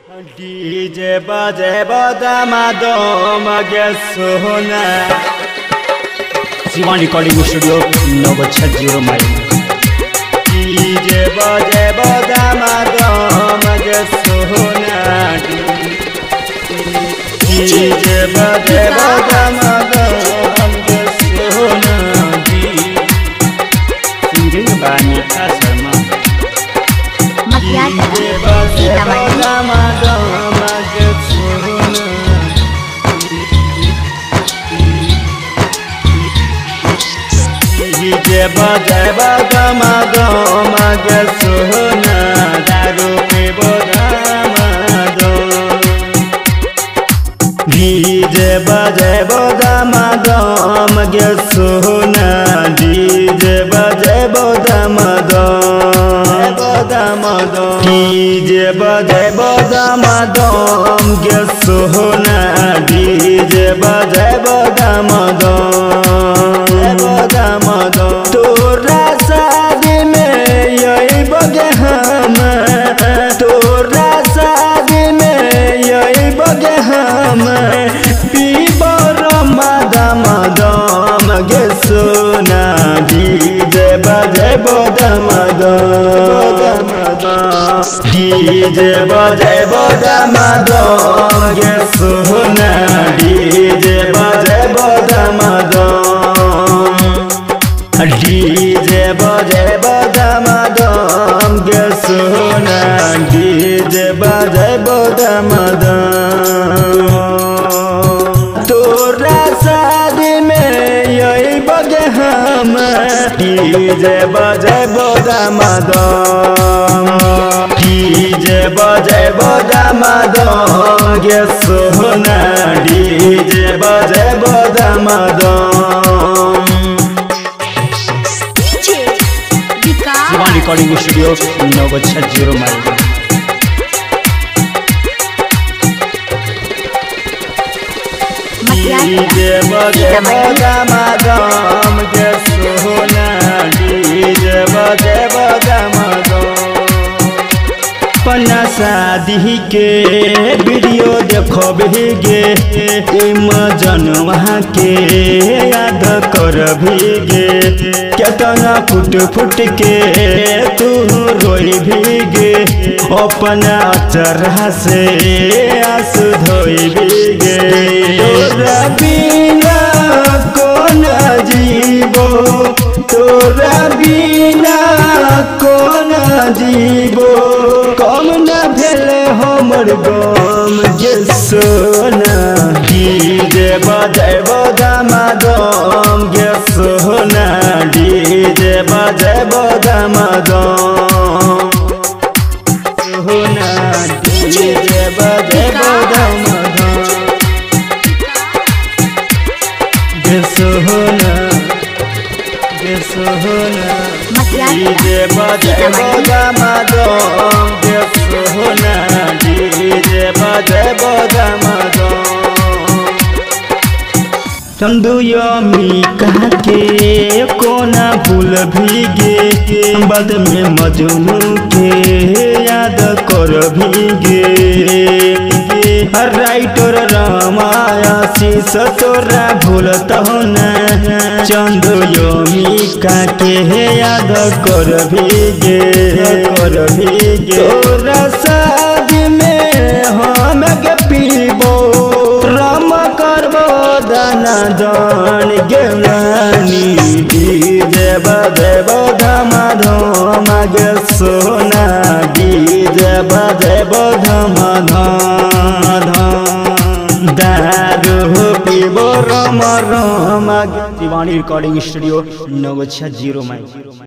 DJ बजे बदमा दम गे सोना। Shivan recording studio 9 0 mile. DJ बजे बदमा दम गे सोना। डीजे बजे बदमा दम गे सोना। सिंगिंग बाय मीठा शर्मा। डीजे बजे बदमा दम गे सोना। डीजे बजे बदमा दम गे सोना। दारू पीबो दमा दम। डीजे बजे बदमा दम गे सोना। डीजे बजे बदमा दम। डीजे बजे बदमा दम गे सोना। डीजे बजे बदमा दम। तोरा शादी में यही बगे हम। तोरा शादी में यही बगे हम। पीबो दम दम गे सोना। डीजे बजे बदम दम। डीजे बजे बदम दम गे सोना। डीजे बजे बदम दम। डीजे बजे बदम दम गे सोना। डीजे बजे बदम दम। तोरा शादी में यही बगे हम। डीजे बजे बदम दम। डीजे बजे बदम दम गे सोना। डीजे बजे बदम दम। Shivan recording studio 9 0 mile. DJ बजे बदम दम गे सोना। डीजे बजे बदम दम। अपना शादी के वीडियो देखो गे। जनवा के याद कर गे। केतना फुट फुट के तू रोई भीगे। अपना अचरा से आंसू धोई भीगे। तोरा बिना कौन जीवो। तोरा बिना कौन जीवो। कम न भेल हमर गम गे सोना। डीजे बजे बदम दम गे सोना। डीजे बजे बदम दम सोना। डीजे बजे बदम दम गे सोना। गे सोना। डीजे बजे बदम दम गे सोना। डीजे बजे बदम दम। चंदुयमी के कोना भूल भीगे। बाद में मजनू के याद कर भीगे। राइटर रमाया शीश तोरा भूल ना। चंदुयमी के याद कर भीगे। कर भीगे। तोरा शादी में हम के पीबो। रम करबो दाना दान गे रानी। डीजे बजे बदम दम गे सोना। डीजे बजे बदम दम। दारू पीबो रम रम। Shivani recording studio 9 0 mile.